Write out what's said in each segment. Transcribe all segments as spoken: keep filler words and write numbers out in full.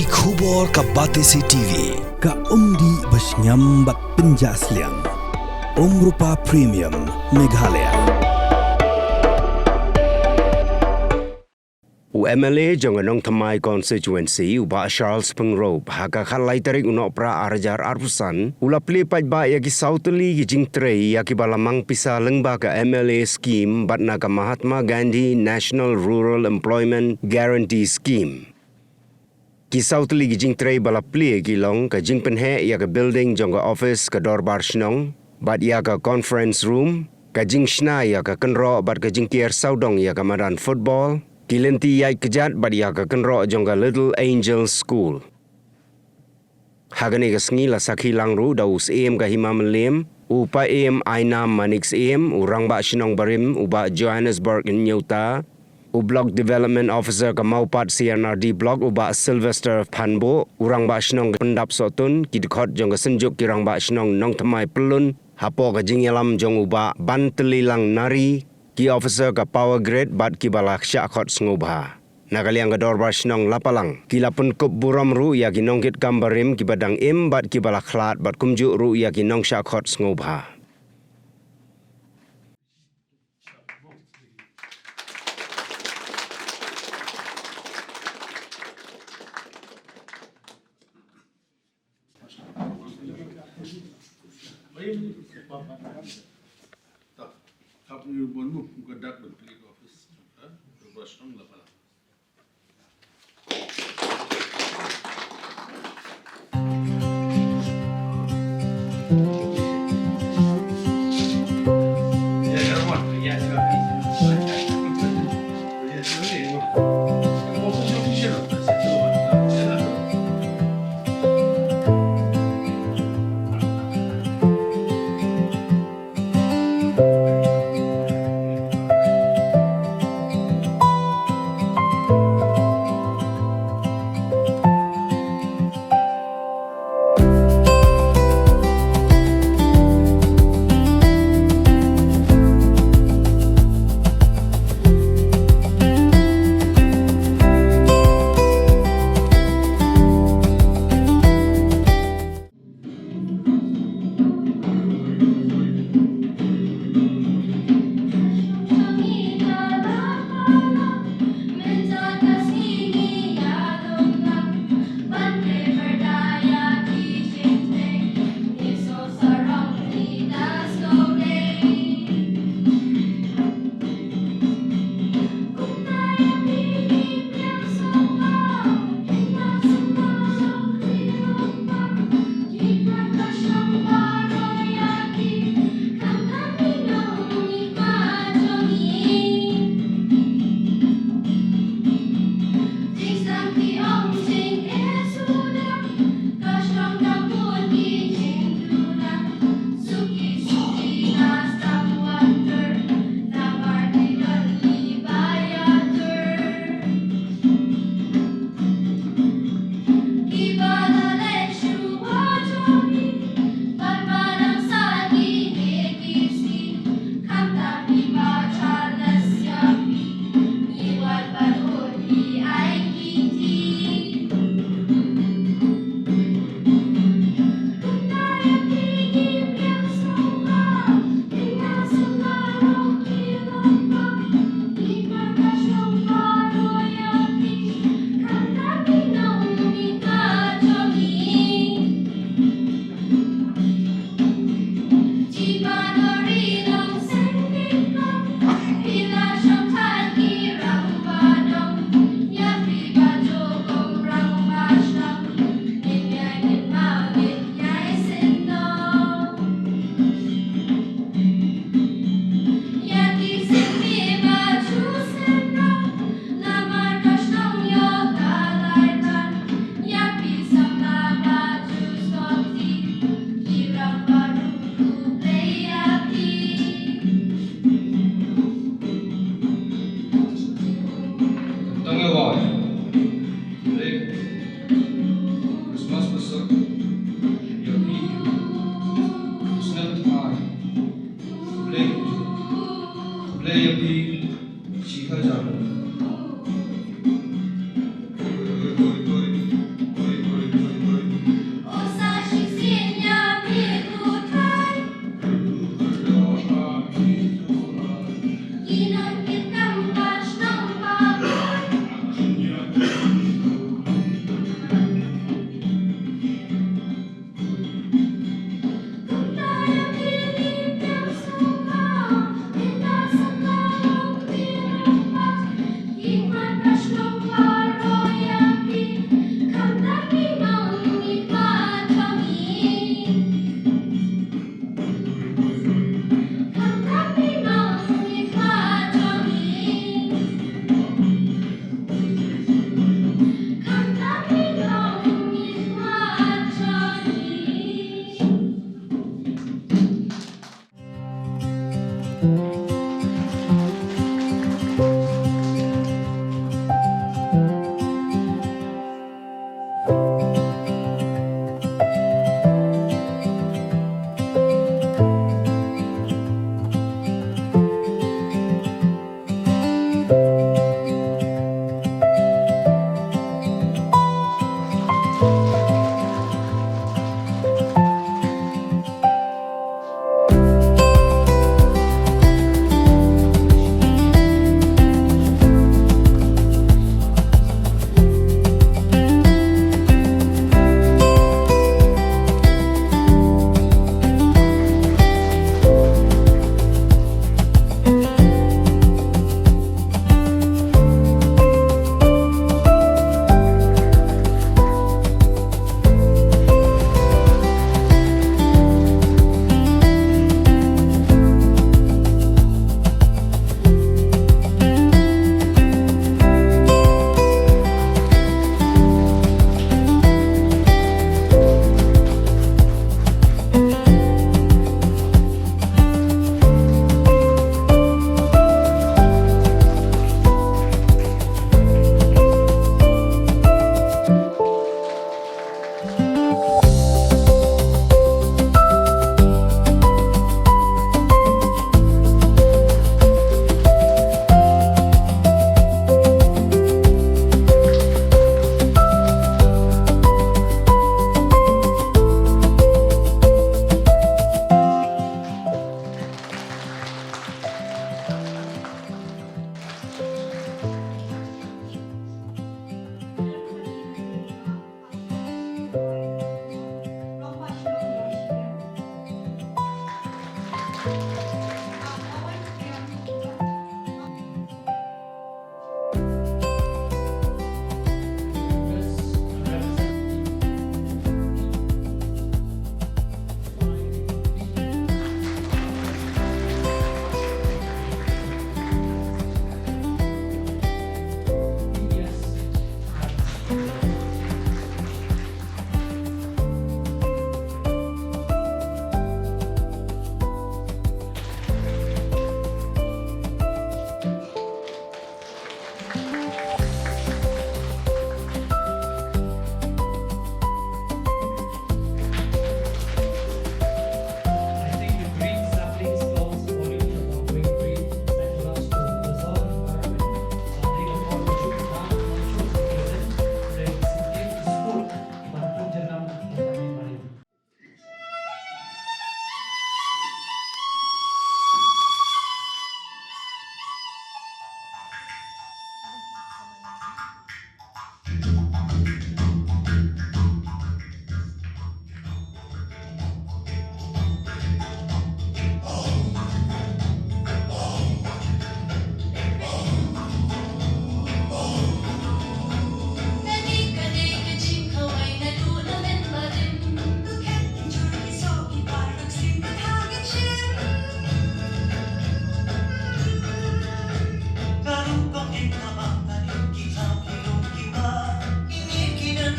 Ki khubor ka Batesi T V, ka umdih ba shngiam bad pynjah sliang. Umrupa Premium, Meghalaya. U M L A jong ka Nongthymmai Constituency, u Bah Charles Pyngrope, ha ka khatlai tarik u Nohprah arhajar arphew san, u la plie paidbah ïa ki saw tylli ki jingtrei ïa kiba la mang pisa lyngba ka M L A scheme bad na ka Mahatma Gandhi National Rural Employment Guarantee Scheme. Ki saw tylli ki jingtrei ba la plie ki long ka jingpynheh ïa ka building jong ka office ka Dorbar Shnong, bad ïa ka conference room, ka jingshna ïa ka kynroh bad ka jingker sawdong ïa ka madan football, ki lynti ïaid kjat bad ïa ka kynroh jong ka Little Angel School. Ha kane ka sngi la sakhi lang ruh da u Syiem ka Hima Mylliem, u Paiem Ainam Manik Syiem, u Rangbah Shnong barim u Bah Johannesburg Hynñiewta, u Block Development Officer ka Mawpat C and R D Block u Bah Sylvester Phanbuh, u Rangbah Shnong ka Pyndap Sohtun, ki dkhot jong ka Synjuk ki Rangbah Shnong Nongthymmai Pyllun, hapoh ka jingïalam jong u Bah Bantyllilang Nari, ki officer ka Power Grid bad kiba la shah khot sngewbha. Na ka liang ka Dorbar Shnong Lapalang, ki la pynkup burom ruh ïa ki nongkitkam barim kiba dang im bad kiba la khlad bad kumjuh ruh ïa ki nongshah khot sngewbha. Tang ïa wai. Blei Christmas basa ïa phi. Snap ai. Blei, Blei ïa phi shi hajar.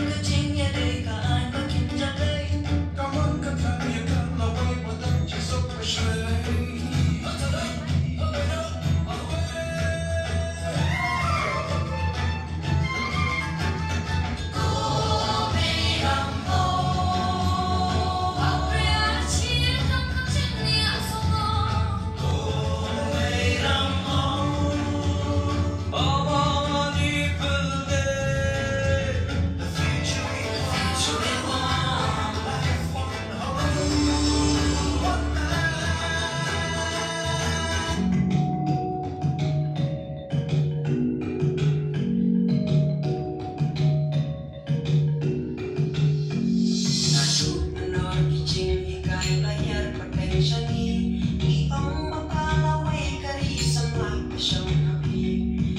Ka jingïadei ka aiñ ba kim jam dei. Ka mon ka than ïa ka lawei ba don jingsuk ba shlei. Naduh mynno ki jinghikai la hiar pateng sha ngi, ngi ong ba ka lawei ka ri samla ka shong ha phi.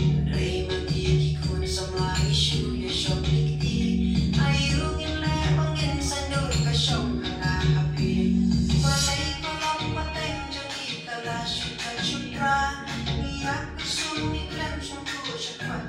Hynrei mynta ki khun samla ngi shu ïa shong kti, aïu ngin leh ba ngin saiñdur ka shong ha nga ha phi. Balei ka long pateng jong ngi ka la shu thait shu pra, ngi ïa ka sum ngi khlem shong khuid sha khmat.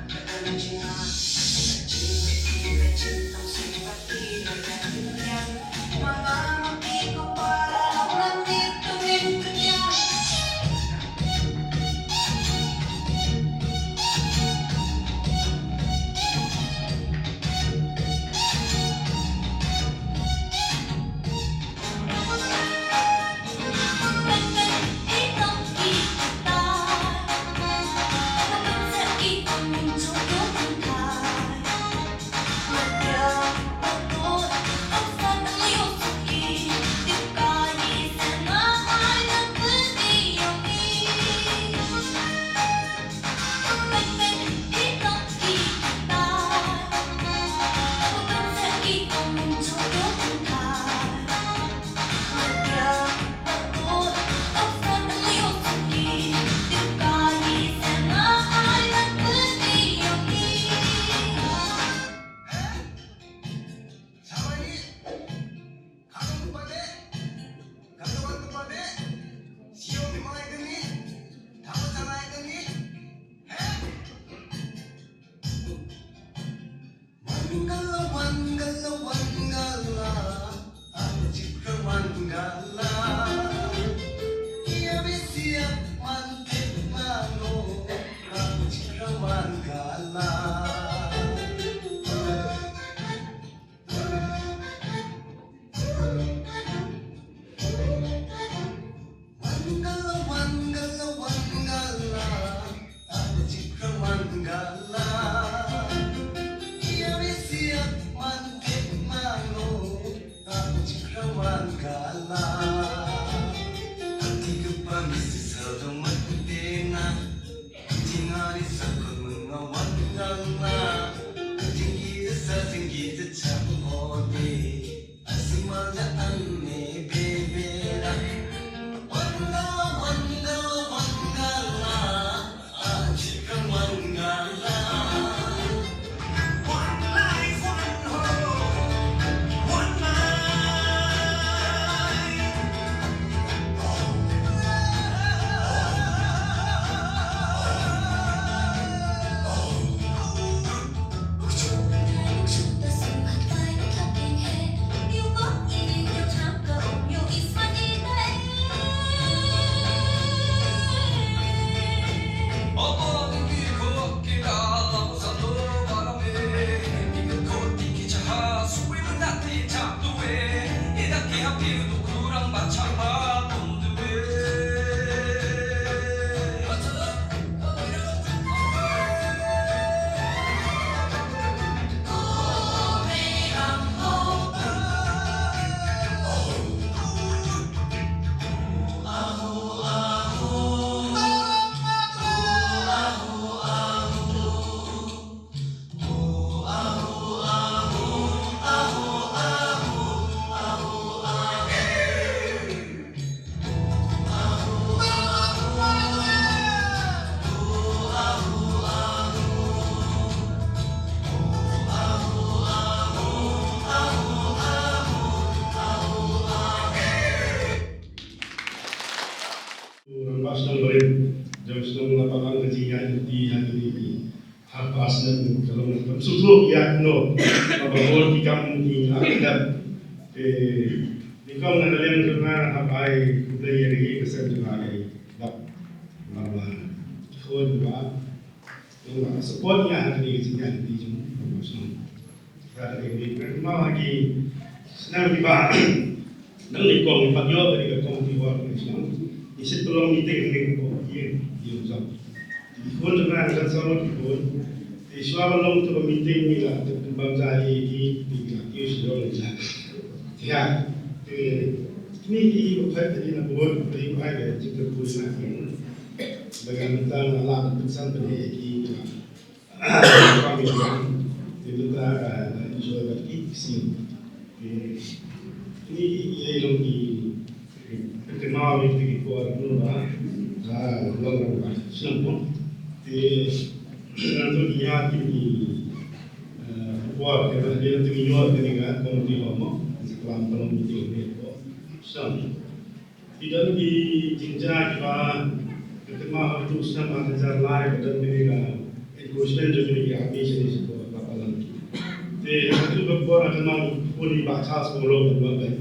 Wan gala, wan gala, wan gala, a jikrang wan gala. Ïa bisiat man tip ma ngo, a jikrang wan gala. Wan gala, wan gala, wan gala, a jikrang wan gala. Ïa bisiat man tip ma ngo, a jikrang wan gala. Ati kpa mi sisal dong mat tena. Tingari sa kun mun nga wan gala. Tinggi sa tinggi sa chang ode. Asma ja anne bebe da. Wan gala, wan gala, wan gala. Aji kan wan gala. Wan lai, wan ho, wan lai. Bun ki kam ki nga dap. Te nyngkong na ka liang jong nga hap ai khublei ïa ka seng jong nga ïa i Bah Marwan. Khun ba ïa nga support ïa nga ha kane ka jingïaid lynti jong nga. Ka dei ka dei ka ma ki snem kiba nang nyngkong i pat ïoh ka dei ka committee work national. I sit pynlong meeting hangne ko ïa ïa jong. Ki khun jong nga ka sa ki khun. Te shuwa ban long tu ka meeting ni la te pynbam ja ïa ki te ki la kiew shuwa ban ja. Te ha te ni ki ki ko phai te ni na ko ko phai ka jingkyrkhu na ki. Ba ka mynta nga la pynsan pynheh ïa ki. Te mynta ka enjoy bad ki ksiew. Te kine ki ïa long ki kynmaw ïa ki por kumno ba ka long ba shnong mo. Te ngan to ki ïa ki ki por ke ba ïa to ki ïa ki ka kong ki mo. Ki klam kong ki ki ko shnong. Ki don ki jingjia kiba ka kynmaw ha u snem ar hajar lai ba don kine ka encroachment jong kine ki army shane shapoh Lapalang. Te ha kajuh ka por nga kynmaw u khun i Bah Charles Pyngrope ba wan bai.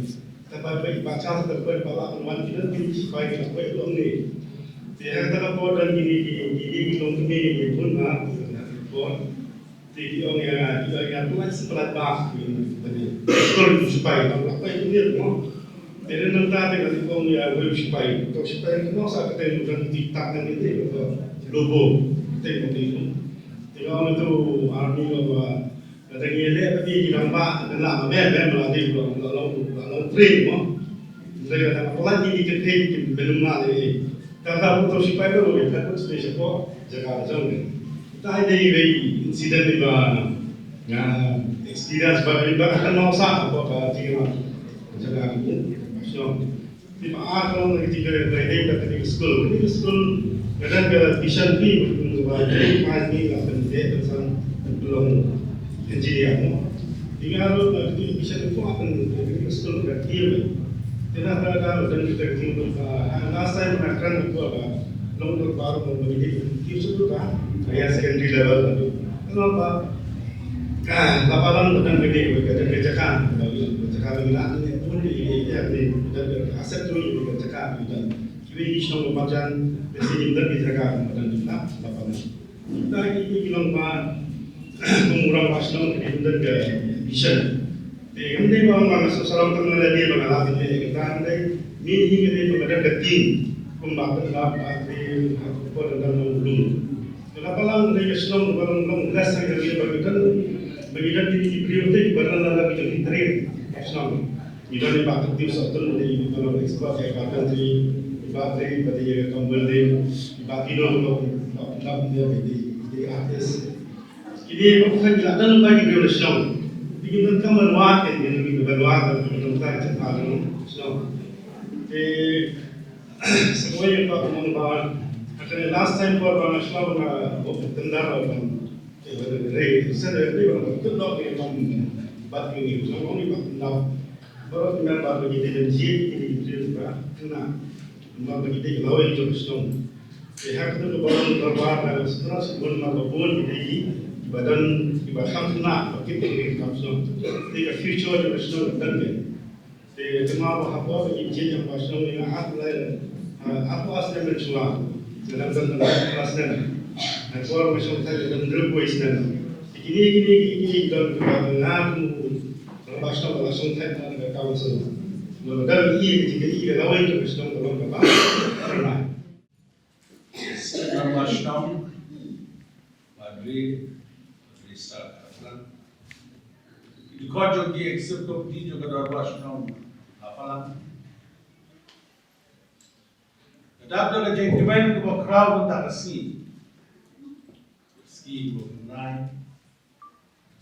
Te bai bai Bah Charles te bai ba lah ban wan ki don kine ki sipai ki la poi long ne. Te ha kata ka por don kine ki kine ki long kine ki khun ma ha ka por. Te ki ong ïa nga, ki ong ïa nga, pynlait sa pynlait bah, ki ong ïa nga. Kor u sipai, nga pynlait bah, ki ong ïa nga. Te dei nangta te nga ong ïa uwei u sipai, uto u sipai, nga ong sa kata u dang dei tak dang dei, uto u lobo, te nga dei. Te nga ong ïa uto u army nga ong ïa nga, nga dang ïaleh bad ki rangbah, nga lah, nga mem, mem, la dei, la long, la long train mo. Hynrei lada nga pynlait ïa kine ki kynthei kim bynum lah lei. Tang ba uto u sipai ruh u ïa phet bad sdei shapoh jaka jong ngi. Te dei iwei i incident iba nga experience bad iba nga kynmaw sah hapoh ka jingïalang jong nga ha kane ka shnong. Te ba ar ka long ka jingïalang ka dei ka kane ka skul. Kane ka skul ka don ka vision field ba dei ma ngi la pyndep pynsan pynlong engineer mo. Te nga ruh nga kti mission ko akan ka skul ka clear. Te na ka ka dan kita clear ba last time na kan ko ba long ko ba ro mo ni ki su ka higher secondary level tu. Kalau ba ka la palang dan ka ni ka jaka ba jaka ba ni ni pun ni ya ni dan asset tu ni ka jaka dan kiwi ni shnong ba jan ni dan jaka ba dan la la palang. Kita ki ki long ba kum u rangbah shnong ki dei ban don ka vision. Te ngam dei ba nga sa sarong tang na dei ba nga la dei ka tang dei ni ni ka dei ba ka don ka team kum ba ka la ba dei ha ko don don long lung. Ka la palang dei ka shnong ba long long less ka dei ba ka don ba ki don ki priority ba don la la ki don ki train shnong. Ngi don i Bah Kyrtiew Sohtun, i Bah Expert, i Bah Kyrtiew, i Bah Tri, i Bah Tri, i Bah Kino, i Bah Kino, i Bah Kino, i Bah Artist. Kine ba pynban la don ba ki briew na shnong. Ki don kam ban wad, ki don ban wad, ki don ta ki pa na shnong. Te sa kawei ka pa kumno ba, ha kane last time por ba na shnong na, oh, tendar ba. Te ba dei re, sa dei re ba ka dok ni kam bat ni ni jong ni ba na. Baroh ki member ba ki dei ban jied ki dei ban jied ba kena. Member ba ki dei lawei jong shnong. Te ha ka dei ba dorbar na shnong shnong ba bun ki dei ki ba don ki ba kham kena ba ki dei ki kham shnong. Te ka future jong shnong ba don ni. Te kynmaw ba hapoh ba ngi jied ïa ka shnong ngi ïa arphew lai, ah, arphew snem mynshuwa. Ngi dang don arphew snem. Hynrei por ba shong thait dang hynriewphew snem. Te kine kine kine kine ki don kiba nga kum u rangbah shnong ba la shong thait na ka council. Nga ba dang ïa ka jingïaid ka lawei ka shnong ka long kaba. Rangbah shnong. Padri, Padri Star Kaplan. Ki dkhot jong ki executive committee jong ka dorbar shnong Lapalang. Ka dap da ka jingkmen kaba khraw mynta ka sngi. Sngi ba nai.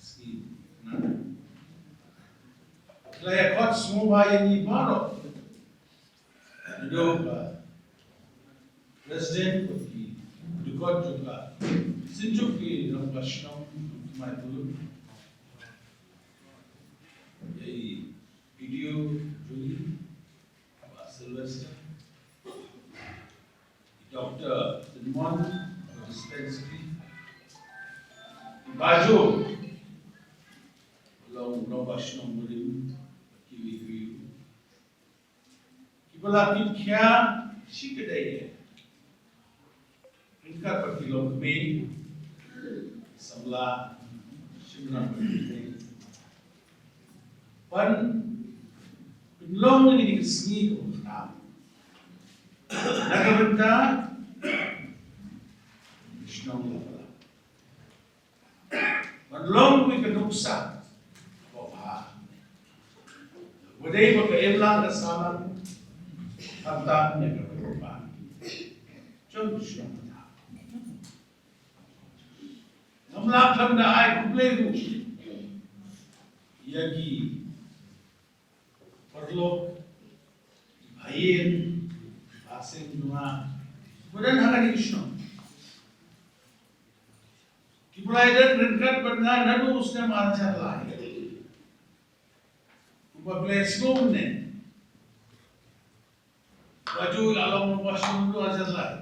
Sngi na. Ka la ïa khot sngewbha ïa ngi baroh. Naduh ka President, ki dkhot jong ka Synjuk ki nongpynïaid shnong, Thymmai Pulun. Ïa i B D O jong ngi, Bah Sylvester. I Doctor Tynmon, dispensary. I Bah Jo. Nongba shnong barim, kiwei kiwei kiba la kit khia shi kdei, ryngkat bad ki longkmie samla shynrang bad kmie, ban pynlong ïa kine ki sngi kaba khraw na ka bynta shnong la pala. Ban long kawei ka nuksa kaba bha, ba dei ba ka imlang ka sahlang, khamtam ïa ka kyrpang jong u shnong. Ngam lah khlem da ai khublei ruh ïa ki paralok, ki bhaïing, ki bhaseng jong nga, kiba don ha kane ka shnong, kiba la ïadon ryngkat bad nga naduh u snem ar hajar lai. Kumba phi la ïohsngew mynne, ba ju la long nongba shnong naduh ar hajar lai,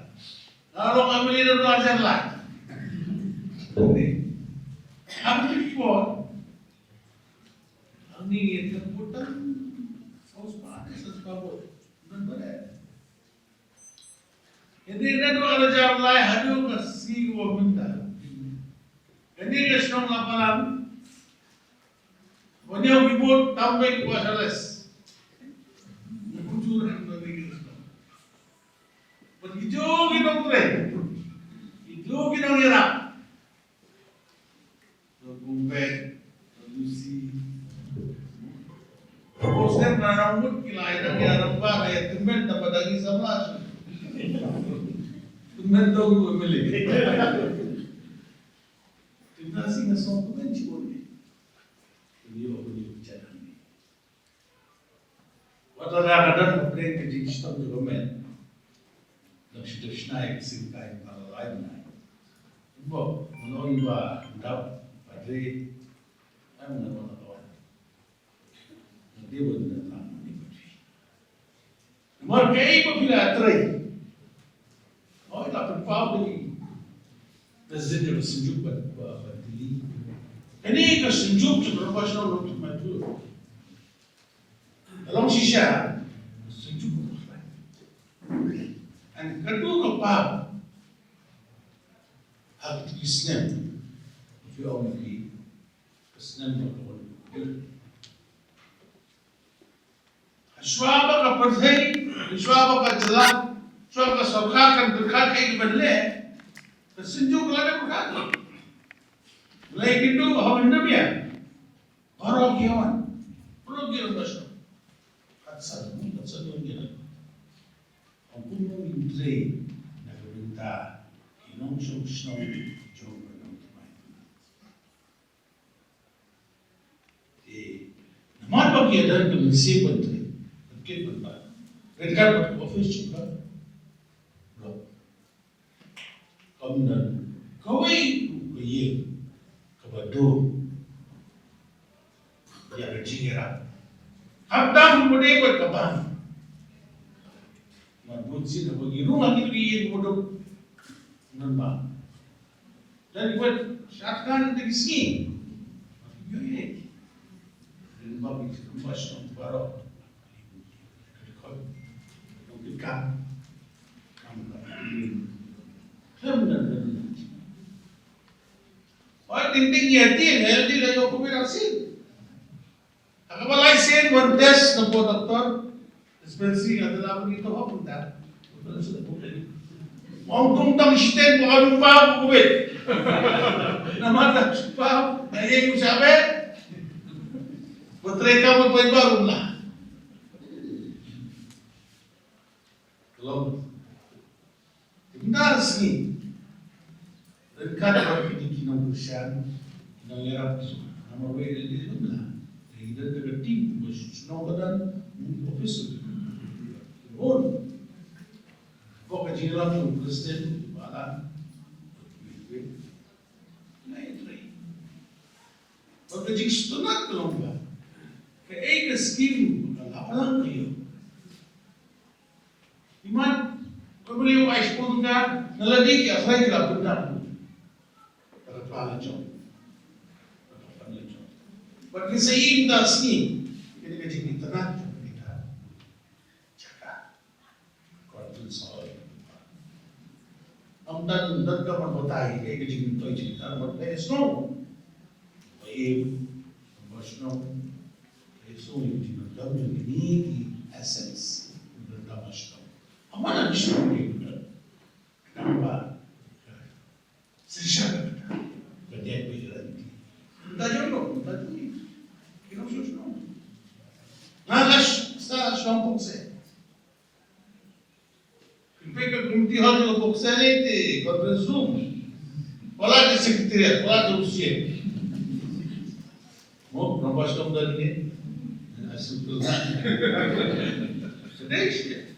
la long M L A naduh ar hajar lai. Hangne, ha kata ka por, hangne ngi ïa ka butang saw spah, saw spah vote. Ngan bad eh Hynrei naduh ar hajar lai haduh ka sngi kaba mynta, kane ka shnong Lapalang, ban ïoh ki vote tam beit ki Wasales. Bad ki jong ki nongtrei, ki jong ki nongïarap. Nongkong bad, nonglusi. Bos kan na nongmut ki la ïa dang ïa rangbah, la ïa tymmen, tang ba dang ïa samla shu tymmen. To ki M L A. Tymmen sing na song tymmen chi bun ni. Tymmen ïa bun ïa bun jana ni. Wat la ka don hapdeng ka jingshitom jong ka met, dang shu dep shna ïa ka singkai ba la lai bnai. Kumba, ngan ong ba dap, ba dre, ai, ngan ong ba dap. Ngan dei ba ngan ong ba dre. Namar kaei ba phi la trei. Hooid, la pynpaw da i President jong ka Synjuk ba, ba, ba Delhi. Kane ka Synjuk jong ka Professional Recruitment Bureau. Ka long shisha ka Synjuk ka Professional. And ka dei ka paw ha kito ki snem. Phi ong ki, ka snem ba ka wan. Hashwa ba ka pyrthei, hashwa ba ka jylla, hashwa ba ka sorkar kan pyrkhat kaei kaban leh, ka Synjuk ka la dep pyrkhat. Lei kynduh ha Wyndham ïa baroh ki wan, baroh ki wan ba shnong. Kat san, kat san wan ki wan. Ong kumno ngin trei na ka bynta ki nongshong shnong jong ka nongthymmai. Te namar ba ki ïa don ka mynsiem ban trei, ban kit ban bat, ryngkat bad ka office jong ka block, kam don kawei ka ïing kaba dum ïa ka jingïarap. Khamtam ba dei bad ka bank. Namar bun sien haba ngi rung ha kito ki ïing kaba dum, ngan ba Lada ki wan shad khan da ki sngi, ki ïohi. Lada ba ki sngewbha shnong baroh. Nong ki kam. Kam ka. Khlem da da. Oi, ting ting ïa ting, ïa ting la ïoh covid vaccine. Ha kaba lai sien wan test na pdeng doktor dispensary, nga te la pynithuh hok mynta. Ong tung tang shiteng ba ka dum paw ka wet. Namar tang shu paw na ïeng u shah beh. Ba trei kam ba paidbah ruh la. Long. Te mynta ka sngi, ryngkat bad kine ki nongkyrshan, ki nongïarap, namar wei lynti lynti la. Te ngi don ka team ba shu shnong ka don, office. Bun. Ko ka jingïalam jong u president, ba la. Nai trei. Bad ka jingsngewtynnat ka long ba kaei ka skim ba ka Lapalang ka ïoh. Imat, ba beliau ai sepuluh ka, na lade ki asai ki la bendar. Ka kepala jong. Ka kepala jong. Bad ki sa im da sngi. Kane ka jingitynnad ka jaka. Conference hall. Ym tang donkam ban batai ïa ka jingmyntoi jingmyntoi, ban batai shnong. Ba im, ba shnong. Ka shnong ïa ka jingmyntoi jong kine ki essence. Donkam ba shnong. Ym tang shnong ïa ka jingmyntoi. Nang ba Shisha kata. Ka dei phi ka dei. Nta jong no, nta jong ni. Ki nong shu shu. Nga ka sh-, sa shu pok se. Phi ka community hall jong pok se ni te conference room. Wala te secretariat, wala te usia. Mo, nong ba shu dan ni. Asu tu. Sedih sih.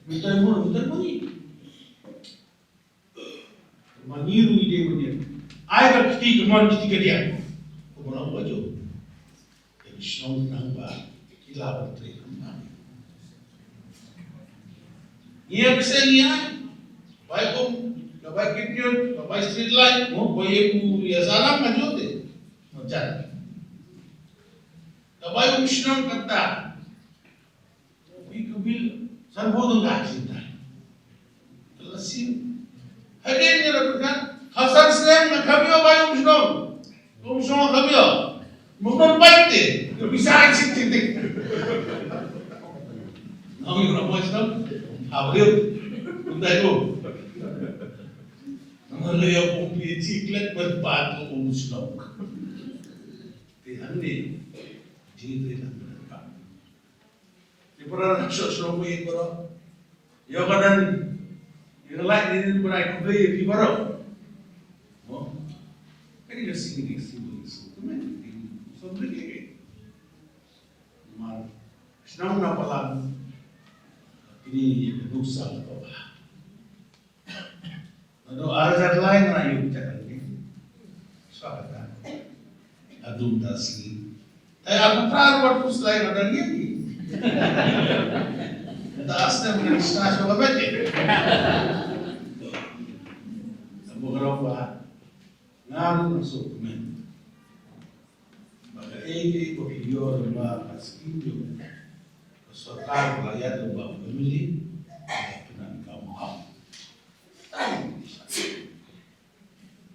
Minta mo, minta mo ni. Ma ngi ruh ngi dei ban ïa ai ka kti ka mon kti ka diang. Kumba la ong ka jong ka shnong nang ba ki la ban trei kumba ngi ïa bseng ïa bai um, ka bai kit nyut, ka bai street light, mo bai ïa u ïa salam ka jong te. Mo jan ka bai um shnong kata. Wi ka bil san bo dong ka sita. Ka la sim. Hadien ïa la pyrkhat ha san snem na kham ïoh bai um shnong. Um shnong kham ïoh. Mung don bai te. Ka bisa ai sing ting ting. Nang ïoh na bai shnong. Ha bai um. Um dai um. Nang la ïoh um pi chi klet ban pat um shnong. Te hangne. Jingtrei lang ban pat. Te para sho sho mo ïa para. Ïa ka dan ïa ka lai ni ni para ku dei ïa ki para. Mo. Kani ka sing ni sing ni sing. Kmen ni song ni ke. Mar shnong na palan. Ini ïa ka nuksa ka ba. Ado arjat lai na yu chakal ni. Swagat. Adum dasi. Ai aku pra ruat kus lai na dan ni. Da astem na sna swagat. Abu garau ba. Ngaru na so kumen. Ba kaei kaei ba phi ïoh lyngba ka skim jong ka sorkar ba la ïaid lyngba u M L A, la pyndonkam hok.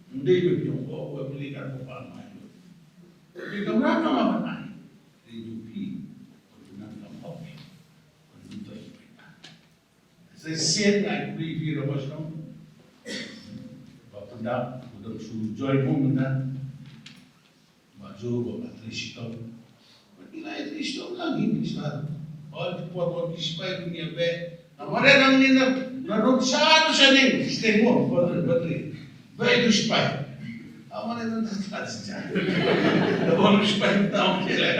Ym dei ba phi ong, oh, u M L A kan buh ban ai. Phi kam ram na ma ban ai. Dei jong phi ban pyndonkam hok. Ban pyndonkam hok. Sa shisien nga ai khublei ïa phi Rama Shnong. Ba pyndap, ba dang shu join bun mynta. Ba ju, ba, ba trei shitom. Ba ngi la trei shitom lang ngi trei shitom. Ba ju por ba ki sipai ruh ngi ïa beh. Namar nang ngi na, na ruh sha, sha ning, sha ning mo, ba, ba trei. Ba itu sipai. Namar nang tak tak sejak. Ba ruh sipai tang ke la.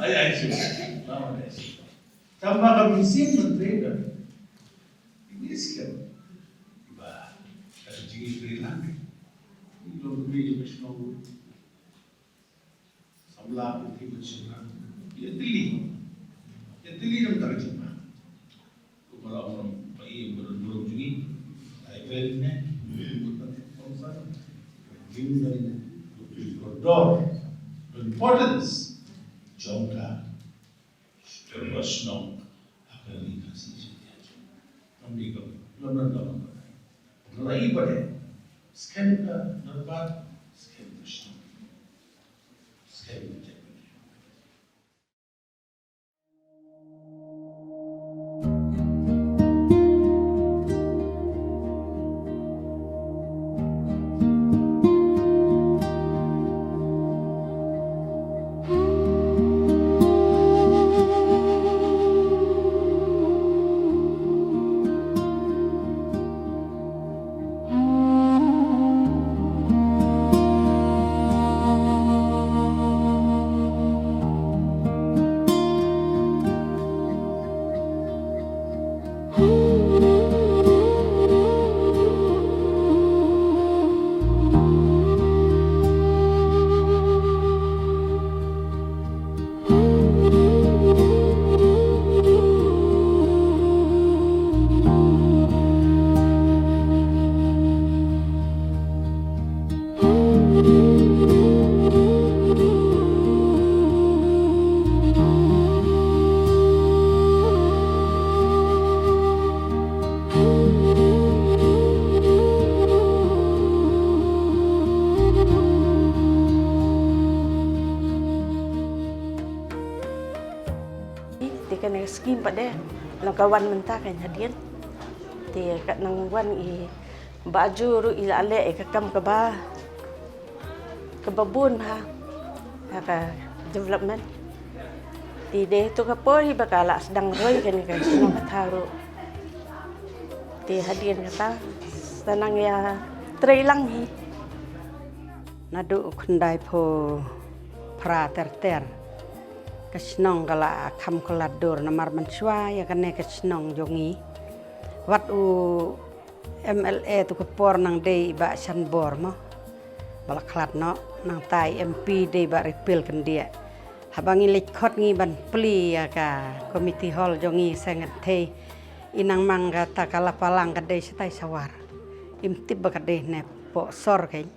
Ai, ai, sipai. Namar nang sipai. Tang ba ka mynsiem ban trei da. Ini skhem. Ba ka jingtrei lang. Ini long kmie jong ka shnong. Samla pynthei ban shynrang. Ïa tylli. Ïa tylli nang ta ka jingma. Kumba la ong ba ïa ba don burom jong ngi. Ai kren ne. Burom jong ngi. Importance. Jong ka shnong ha ka ri Khasi Jaiñtia. Ym dei ka, lam lam lam lam. Ngi la i ba dei skhem ka dorbar, skhem ka shnong, skhem ka jaitbynriew. Kane ka skim pat de, long ka wan mynta ka hadien. Te ka nang wan i Bah Aju ruh i la leh i ka kam kaba, kaba bun ha, ha ka development. Te dei tu ka por hi ba ka la sdang roi kane ka shnong ka thaw ruh. Te hadien kata sa nang ïa trei lang hi. Naduh u khyndai phew phra ter ter ka shnong ka la kham khlad dur namar mynshuwa ïa kane ka shnong jong ngi. Wat u M L A tu ka por nang dei i Bah Shanbor mo. Ba la khlad noh, nangta i M P dei Bah Ripil Kyndiah. Haba ngi leit khot ngi ban plie ïa ka committee hall jong ngi sa ngan thei i nang mang kata ka Lapalang ka dei shatai shawar. Im tip ba ka dei ne poh sor kein.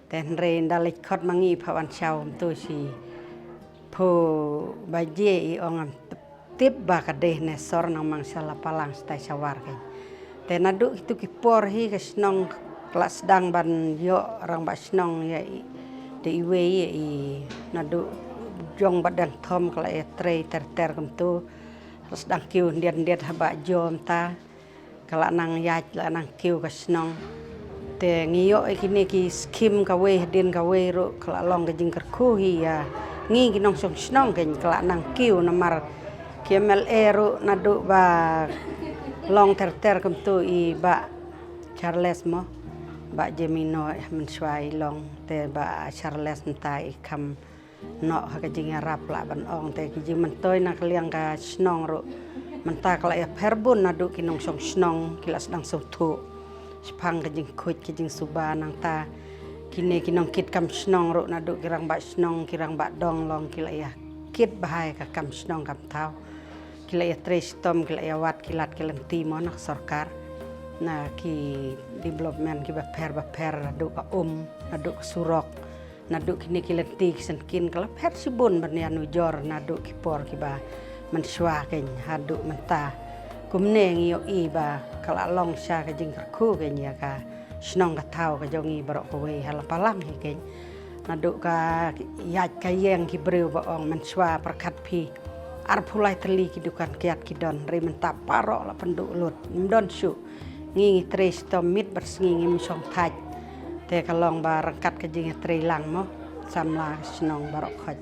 Te hynrei nda leit khot ma ngi pha wan shaw kumtu shi phew baje i ong am tip ba ka dei ne sor nang mang sha Lapalang shatai shawar kein. Te naduh kitu ki por hi ka shnong ka la sdang ban ïoh rangbah shnong ïa i, te iwei ïa i naduh jong Bah Dang Thom ka la ïa trei ter ter kumtu. Ka la sdang kiew ndiat ndiat ha Bah Jom ta. Ka la nang ïaid la nang kiew ka shnong. Te ngi ïoh ïa kine ki skim kawei hadien kawei ruh ka la long ka jingkyrkhu hi ïa ngi ki nongshong shnong kein ka la nang kiew namar ki M L A ruh naduh ba long ter ter kumtu i Bah Charles mo. Bah Jemino eh mynshuwa i long te Bah Charles mynta i kham noh ha ka jingïarap lah ban ong te ki jingmyntoi na ka liang ka shnong ruh. Mynta ka la ïapher bun naduh ki nongshong shnong ki la sdang sngewthuh. Shaphang ka jingkhuid ka jingsuba nangta kine ki nongkit kam shnong ruh naduh ki rangbah shnong ki rangbah dong long ki la ïakit bha ïa ka kam shnong kam thaw. Ki la ïatrei shitom ki la ïawad ki lad ki lynti mo na ka sorkar. Na ki development kiba pher ba pher naduh ka um, naduh ka surok. Naduh kine ki lynti ki syngkien ka la pher shibun ban ïanujor naduh ki por kiba mynshuwa kein haduh mynta. Kumne ngi ïohi ba ka la long sha ka jingkyrkhu kein ïa ka shnong ka thaw ka jong ngi baroh kawei ha Lapalang hi kein. Naduh ka ïaid ka ïeng ki briew ba ong mynshuwa pyrkhat phi arphew lai tylli ki dukan kiad ki don, hynrei mynta baroh la pynduh lut, ym don shuh. Ngi ngi trei shitom miet bad sngi ngim shong thait. Te ka long ba ryngkat ka jingïatrei lang mo samla ka shnong baroh khoit.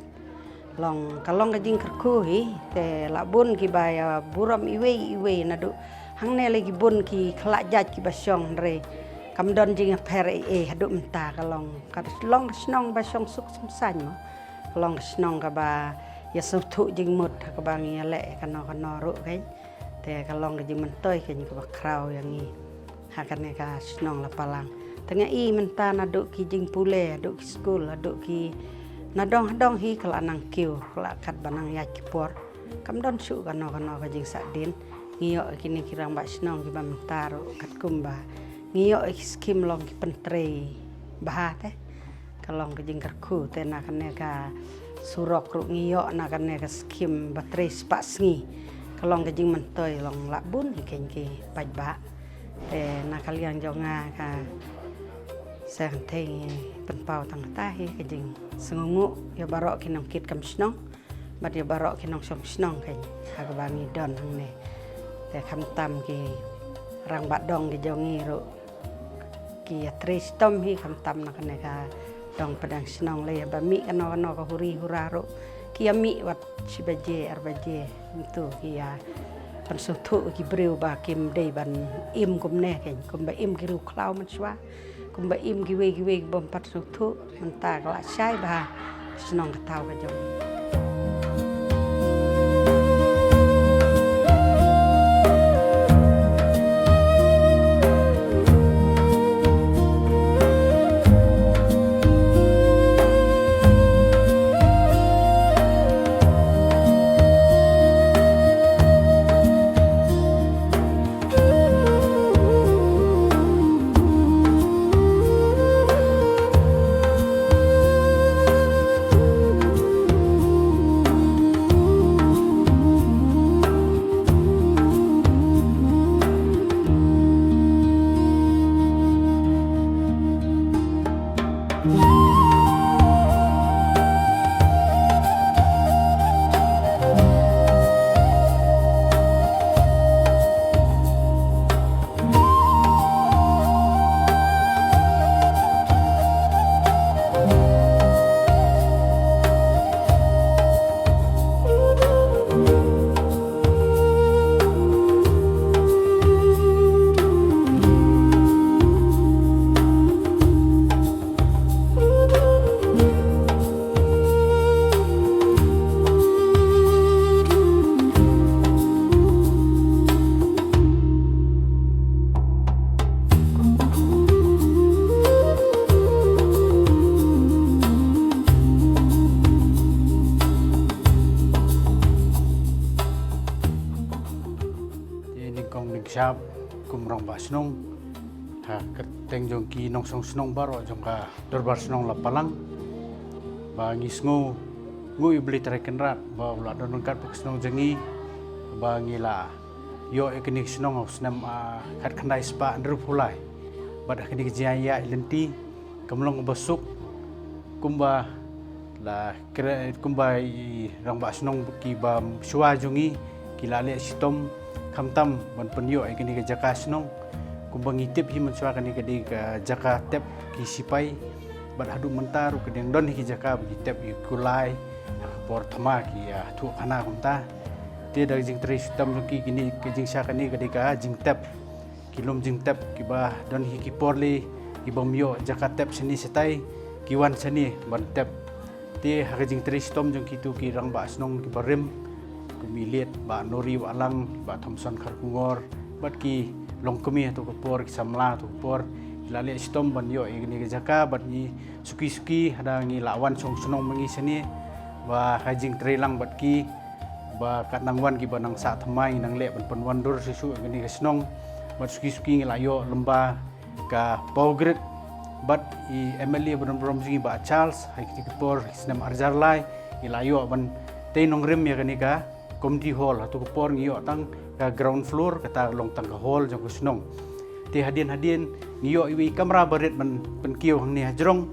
Long ka long ka jingkyrkhu hi te la bun kiba ïa burom iwei iwei naduh hangne lei ki bun ki khlak jait kiba shong, hynrei kam don jingïapher ei ei haduh mynta. Ka long ka long ka shnong ba shong suk sumsaiñ mo. Ka long ka shnong kaba ïa sngewthuh jingmut ha kaba ngi ïa leh kano kano ruh kein. Te ka long ka jingmyntoi kein kaba khraw ïa ngi ha kane ka shnong Lapalang. Te nga i mynta naduh ki jingpule, haduh ki skul, haduh ki nadong hadong hi ka la nang kiew, ka la kat ba nang ïaid ki por. Kam don shuh kano kano ka jingsahdien. Ngi ïoh kine ki rangbah shnong kiba mynta ruh katkum ba ngi ïoh ki skim long ki pyntrei bha te. Ka long ka jingkyrkhu te na kane ka surok ruh ngi ïoh na kane ka skim ba trei spah sngi. Ka long ka jingmyntoi long lah bun hi kein ki paidbah. Te na ka liang jong nga ka sa kynthei ngi pynpaw tang kata hi ka jingsngewnguh ïa baroh ki nongkit kam shnong. Bad ïa baroh ki nongshong shnong kein ha kaba ngi don hangne. Te khamtam ki rangbah dong ki jong ngi ruh ki ïatrei shitom hi khamtam na kane ka dong pdeng shnong lei haba mih kano kano ka huri hura ruh ki ïa mih wat shi baje ar baje. Mynta ki ïa pynsngewthuh ki briew ba kim dei ban im kumne kein kumba im ki riew khlaw mynshuwa. Kumba im kiwei kiwei ki bym pat sngewthuh mynta ka la shai bha ka shnong ka thaw ka jong. Ïap kum rangbah shnong ha kyrteng jong ki nongshong shnong baroh jong ka dorbar shnong Lapalang, ba ngi sngew nguh ïa U Blei Trai Kynrad ba u la don ryngkat bad ka shnong jong ngi, ba ngi la ïoh ïa kane ka shnong ha u snem, ah, khatkhyndai spah hynriewphew lai. Bad ha kane ka jingïaid lynti kam long kaba suk, kumba la kre-, kumba i rangbah shnong kiba shuwa jong ngi ki la leh shitom khamtam ban pynïoh ïa kane ka jaka shnong. Kumba ngi tip hi mynshuwa kane ka dei ka jaka tep ki sipai, bad haduh mynta ruh ka dang don hi ki jaka ba ki tep ïa ki kulai ha ka por thma ki ïathuh khana kumta. Te da ka jingtrei shitom jong ki, kine ka jingshisha kane ka dei ka jingtep, ki lum jingtep kiba don hi ki por lei, kibym ïoh jaka tep shane shatai, ki wan shane ban tep. Te ha ka jingtrei shitom jong kito ki rangbah shnong kiba rim, kum i Late Bah Nori Wahlang, Bah Thomson Kharkongor, bad ki longkmie hato ka por, ki samla hato ka por, ki la leh shitom ban ïoh ïa kane ka jaka, bad ngi suki suki haba ngi la wan shong shnong ma ngi shane, ba ha ka jingtrei lang bad ki, ba katba nang wan kiba nang sah thymmai nang leh ban pynwandur shuh shuh ïa kane ka shnong. Bad suki suki ngi la ïoh lyngba ka Power Grid bad i M L A ba don burom jong ngi Bah Charles, ha kito ki por snem arhajar lai ngi la ïoh ban tei nongrim ïa kane ka community hall. Hato ka por ngi ïoh tang ka ground floor, kata long tang ka hall jong ka shnong. Te hadien hadien ngi ïoh iwei i kamra barit ban pynkiew hangne hajrong.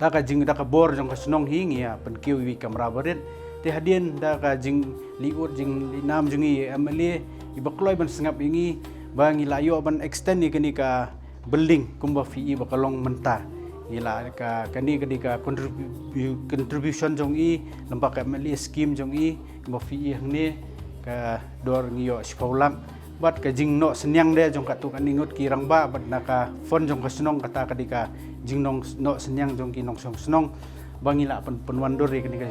Da ka jing, da ka bor jong ka shnong hi ngi ïa pynkiew iwei i kamra barit. Te hadien da ka jingleh ud jingleh nam jong i M L A, iba kloi ban sngap ïa ngi, ba ngi la ïoh ban extend ïa kane ka building kumba phi i ba ka long mynta. Ngi la ka, kane ka dei ka contribu-, contribution jong i lyngba ka M L A scheme jong i, kumba phi i hangne ka dor ngi ïoh shiphew lak. Bad ka jingnoh synñiang de jong katto katne ngut ki rangbah, bad na ka fund jong ka shnong, kata ka dei ka jingnoh synñiang jong ki nongshong shnong, ba ngi lah pyn, pynwandur ïa kane ka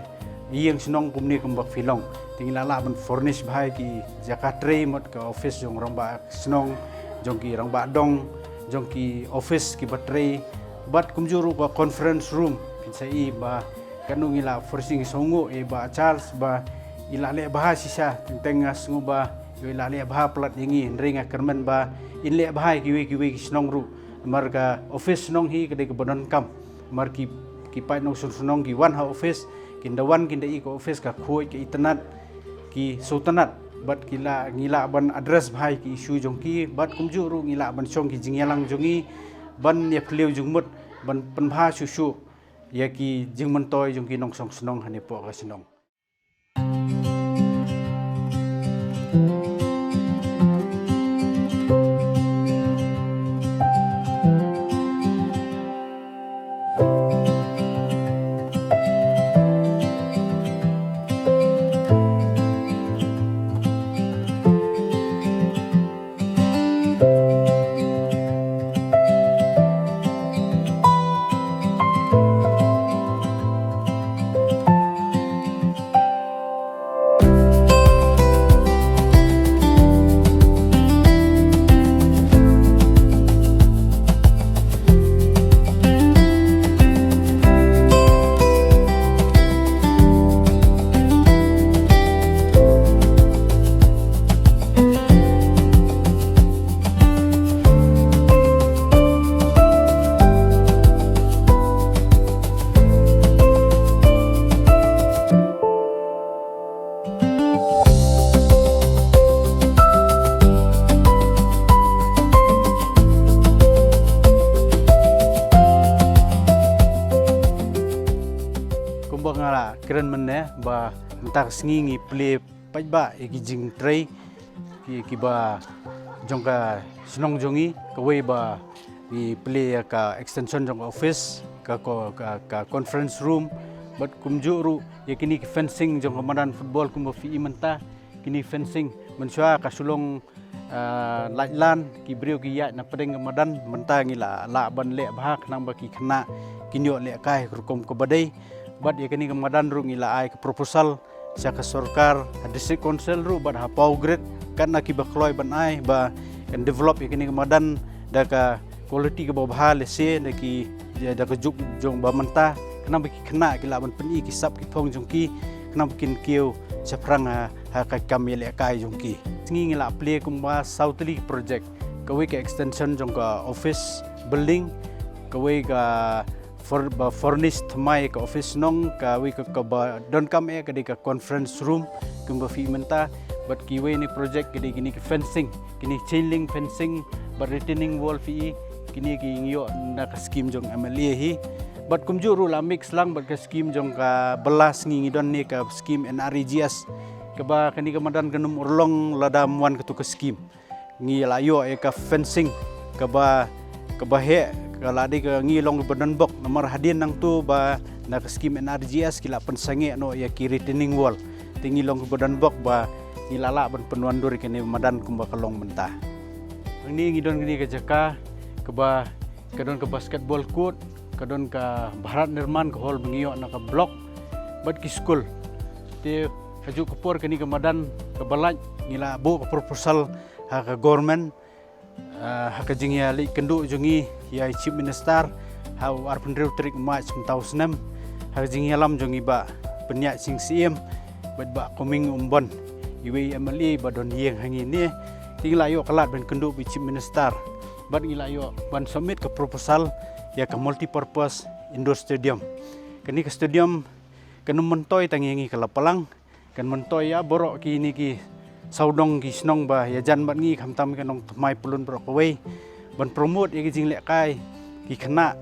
ïing shnong kumne kumba phi long. Te ngi lah lah ban furnish bha ïa ki jaka trei, mut ka office jong rangbah shnong, jong ki rangbah dong, jong ki office kiba trei, bad kumjuh ruh ka conference room, phin sa i ba katno ngi la furnish. Ngi sngewnguh ïa i Bah Charles ba i la leh bha shisha, teng teng nga sngew ba i la leh bha palat ïa ngi, hynrei nga kyrmen ba in leh bha ïa kiwei kiwei ki shnong ruh. Namar ka office shnong hi ka dei kaba donkam. Namar ki, ki paid nongshong shnong ki wan ha office, kin da wan kin da i ka office ka khuid ka itynnad, ki sngewtynnad, bad ki lah, ngi lah ban address bha ïa ki issue jong ki, bad kumjuh ruh ngi lah ban shong ki jingïalang jong ngi, ban ïa phylliew jingmut, ban pynbha shuh shuh ïa ki jingmyntoi jong ki nongshong shnong hangne hapoh ka shnong. Kumba nga la kren mynne ba mynta ka sngi ngi plie paidbah ïa ki jingtrei ki, kiba jong ka shnong jong ngi, kawei ba ngi plie ïa ka extension jong ka office, ka ko-, ka, ka conference room, bad kumjuh ruh ïa kine ki fencing jong ka madan football kumba phi i mynta. Kine fencing mynshuwa ka shu long, ah, lait lan, ki briew ki ïaid na pdeng ka madan, mynta ngi la lah ban leh bha khnang ba ki khynnah kin ïoh lehkai ha ka rukom kaba dei. Bad ïa kane ka madan ruh ngi la ai ka proposal sha ka sorkar, ha District Council ruh bad ha Power Grid, katba ki ba kloi ban ai ba kan develop ïa kane ka madan da ka quality kaba bha, lehse da ki, da ka juk jong ba mynta, khnang ba ki khynnah ki lah ban pyni ki sap ki phong jong ki, khnang ba kin kiew shaphrang ha, ha ka kam ïalehkai jong ki. Sngi ngi la plie kumba saw tylli ki project, kawei ka extension jong ka office building, kawei ka for, ba furnish thymmai ka office shnong, kawei ka, kaba donkam eh ka dei ka conference room kumba phi mynta, bad kiwei ni project ka dei kini ki fencing, kini chain link fencing bad retaining wall, phi i, kini ki ngi ïoh na ka scheme jong M L A hi. Bad kumjuh ruh la mix lang bad ka scheme jong ka bylla. Sngi ngi don ne ka scheme N R E G S, kaba kani ka madan kan ym urlong lada ym wan katu ka scheme. Ngi la ïoh ïa ka fencing kaba, kaba heh, ka la dei ka ngi long ba don bok, namar hadien nangtu ba na ka scheme N R E G S ki la pynsangeh noh ïa ki retaining wall. Te ngi long ba don bok ba ngi la lah ban pynwandur ïa kane madan kumba ka long mynta. Hangne ngi don kane ka jaka kaba ka don ka basketball court, ka don ka Bharat Nirman, ka hall ba ngi ïoh na ka block, bad ki skul. Te ha juh ka por kane ka madan kaba lait ngi la buh ka proposal ha ka government, ah, ha ka jingïaleit kynduh jong ngi ïa i Chief Minister ha u arphew hynriew tarik March mynta u snem, ha ka jingïalam jong i Bah Pynïaid Sing Syiem bad Bah Coming Ymbon, iwei i M L A ba don ïing ha ngi ne. Te ngi la ïoh ka lad ban kynduh bad i Chief Minister bad ngi la ïoh ban submit ka proposal ïa ka multipurpose indoor stadium. Kane ka stadium kan ym myntoi tang ïa ngi ka Lapalang, kan myntoi ïa baroh kine ki sawdong ki shnong ba ïajan bad ngi, khamtam ki nongthymmai pyllun baroh kawei, ban promote ïa ki jinglehkai ki khynnah,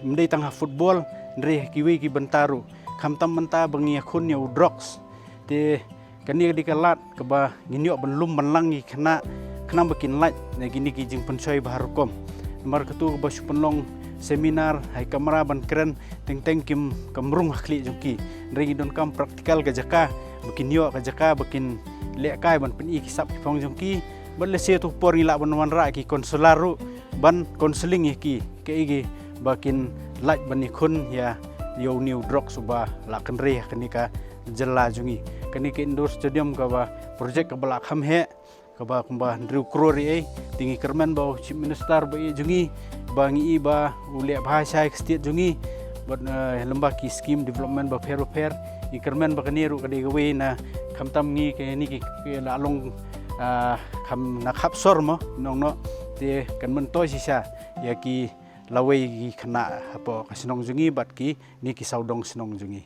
ym dei tang ha football, hynrei ha kiwei ki bynta ruh, khamtam mynta ba ngi ïakhun ïa u drugs. Te kane ka dei ka lad kaba ngin ïoh ban lum ban lang ïa ki khynnah, khnang ba kin lait na kine ki jingpynshoi ba har rukom. Namar katu kaba shu pynlong seminar ha i kamra ban kren teng teng kim, kam rung ha khlieh jong ki. Hynrei ngi donkam practical ka jaka, ba kin ïoh ka jaka ba kin lehkai ban pyni ki sap ki phong jong ki. Bad lehse tu por ngi lah ban wanrah ki counsellor ruh ban counselling ïa ki, kaei kaba kin lait ban ïakhun ïa, ïa une u drugs uba la kynrei ha kane ka jylla jong ngi. Kane ka indoor stadium kaba project kaba la kham heh, kaba kumba hynriew klur ïa ei. Te ngi kyrmen ba u Chief Minister ba ïeit jong ngi, ba ngi i ba u leh bha shai ka state jong ngi bad, eh, lyngba ki scheme development bapher bapher. Ngi kyrmen ba kane ruh ka dei kawei na, khamtam ngi kane ki, ki la long, ah, kham na khap sor mo nong noh. Te kan myntoi shisha ïa ki lawei ki khynnah hapoh ka shnong jong ngi bad kine ki sawdong shnong jong ngi.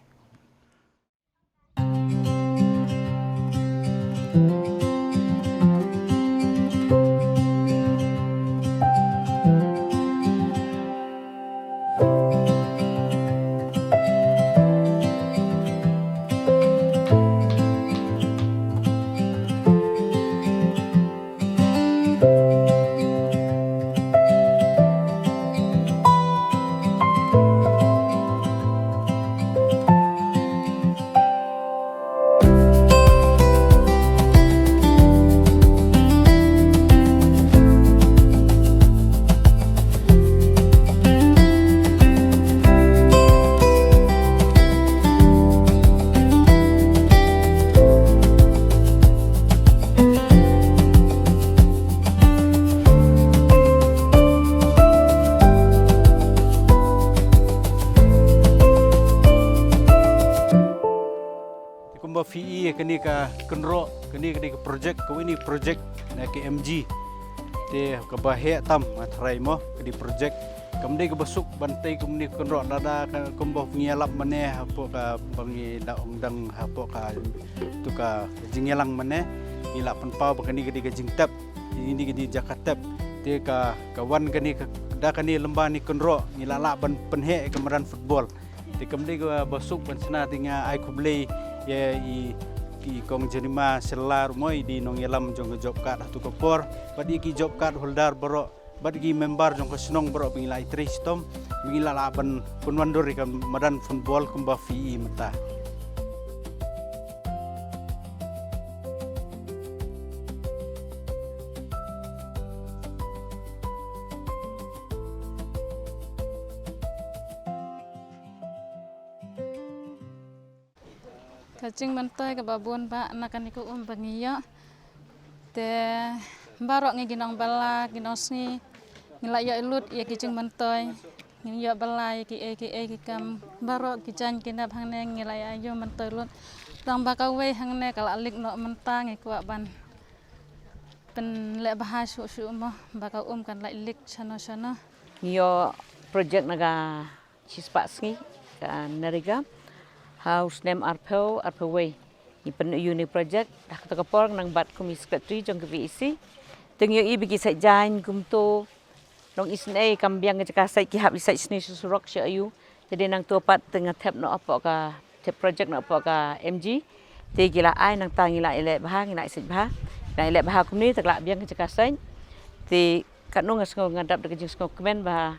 Kumba phi i kane ka kynroh, kane, kane ka project, kawei ni project na ka M G. Te kaba heh tam nga tharai mo, kane project. Kam dei kaba suk ban tei kumne kynroh, lada ka kumba ngi ïalap mane hapoh kaba ngi da ong dang hapoh katu ka jingïalang mane, ngi la pynpaw ba kane ka dei ka jingtep, kane ka dei jaka tep. Te ka, ka wan kane ka, da kane lyngba ne kynroh ngi la lah ban pynheh ka madan football. Te kam dei kaba suk ban shna, te nga ai khublei ïa i, i kong Jerima Shylla ruh mo, i dei nongïalam jong ka job card hatu ka por, bad ïa ki job card holder baroh, bad ki member jong ka shnong baroh ba ngi la ïatrei shitom, ba ngi la lah ban pynwandur ïa ka madan football kumba phi i mynta. Ka jingmyntoi kaba bun ba na kane ka um ba ngi ïoh. Te baroh ngi ki nongbylla, ki nongsngi, ngi la ïoh lut ïa ki jingmyntoi. Ngin ïoh bylla ïa kiei kiei ki kam baroh ki jaiñ ki nep hangne ngi la ïa ïoh myntoi lut. Tang ba kawei hangne ka la lik noh mynta, ngi kwah ban pynleh bha shuh shuh mo ba ka um kan la lik shano shano. Ngi ïoh project na ka shispah sngi ka NREGA ha u snem arphew arphew wei. Ngi pynïoh ïa une u project, da kato ka por nang bat kum i secretary jong ka VEC. Te ngi ïohi ba ki sait jaiñ kumto, nong isynei kam biang ka jaka sait, ki hap i sait sni shu surok shu ayu. Te dei nangto pat te nga thep noh hapoh ka, thep project noh hapoh ka MG. Te ki la ai, nangta ngi la ïaleh bha, ngi la ïa sait bha. Ngi la ïaleh bha kumne te ka la biang ka jaka sait. Te katno nga sngew, nga dap da ka jingsngewkmen ba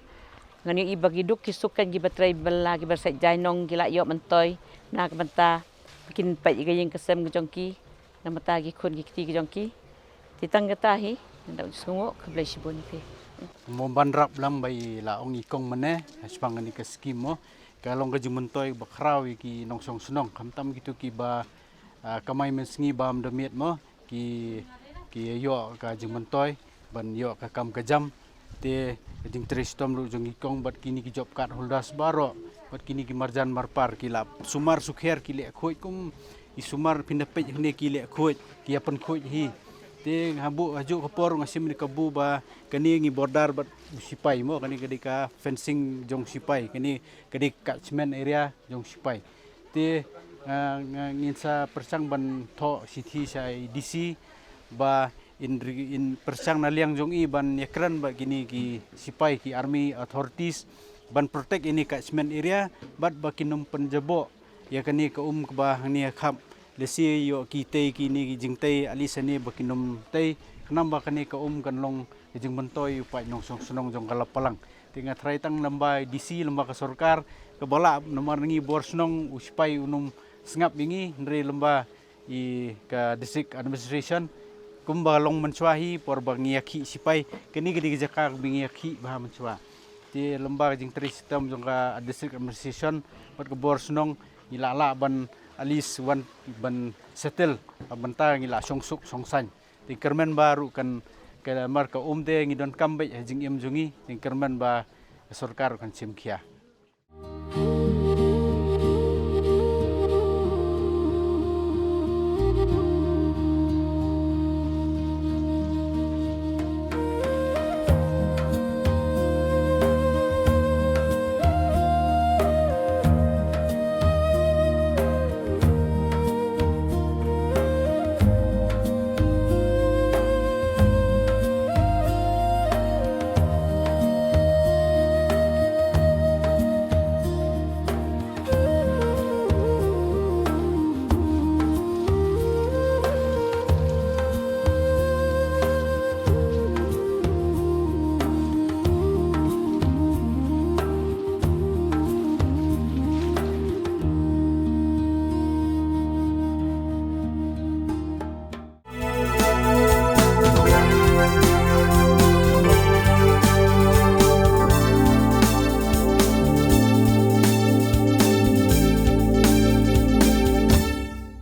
ngan ïohi ba ki duk ki suk kan kiba trei bylla, kiba sait jaiñ nong ki la ïoh myntoi na ka bynta ba kin peit ïa ka ïing ka sem ka jong ki, na ka bynta ki khun ki kti ka jong ki. Te tang kata hi, ngan da sngewnguh, khublei shibun ïa phi. Mo ban rap lang ba i la ong i kong mynne, ha shipang kane ka skim mo, ka long ka jingmyntoi ba khraw ïa ki nongshong shnong, khamtam kito kiba, ah, kamai mynsngi bam da miet mo, ki, ki ïoh ka jingmyntoi ban ïoh ka kam ka jam. Te ka jingtrei shitom ruh jong i kong bad kine ki job card holders baroh, bad kine ki marjan marpar ki la sumar sukher, ki leh khuid kum i sumar, phin da peit hangne ki leh khuid, ki ïa pynkhuid hi. Te habu hajuh ka por nga shim ïa ka bu ba kane ngi border bad u sipai mo, kane ka dei ka fencing jong sipai, kane ka dei catchment area jong sipai. Te, ah, nga, ngin sa pyrshang ban thoh shithi sha i DC ba in ri-, in pyrshang na liang jong i ban ïakren bad kine ki sipai, ki army authorities, ban protect ïa kane ka catchment area, bad ba kin ym pynjaboh ïa kane ka um kaba hangne ha khap. Lehse ïoh ki tei kine ki jingtei, at least hangne ba kin ym tei, khnang ba kane ka um kan long ka jingmyntoi u paid nongshong shnong jong ka Lapalang. Te nga tharai tang lyngba i DC, lyngba ka sorkar kaba lah, namar ngi bor shnong, u sipai un ym sngap ïa ngi, hynrei lyngba i ka district administration, kumba long mynshuwa hi por ba ngi ïakhih sipai, kane ka dei ka jaka ba ngi ïakhih bha mynshuwa. Te lyngba ka jingtrei shitom jong ka district administration bad ka bor shnong, ngi lah lah ban at least wan ban settle, ban ta ngi lah shong suk shong saiñ. Te kyrmen ba ruh kan, ka mar ka um te ngi donkam beit ha jingim jong ngi, te kyrmen ba ka sorkar kan shim khia.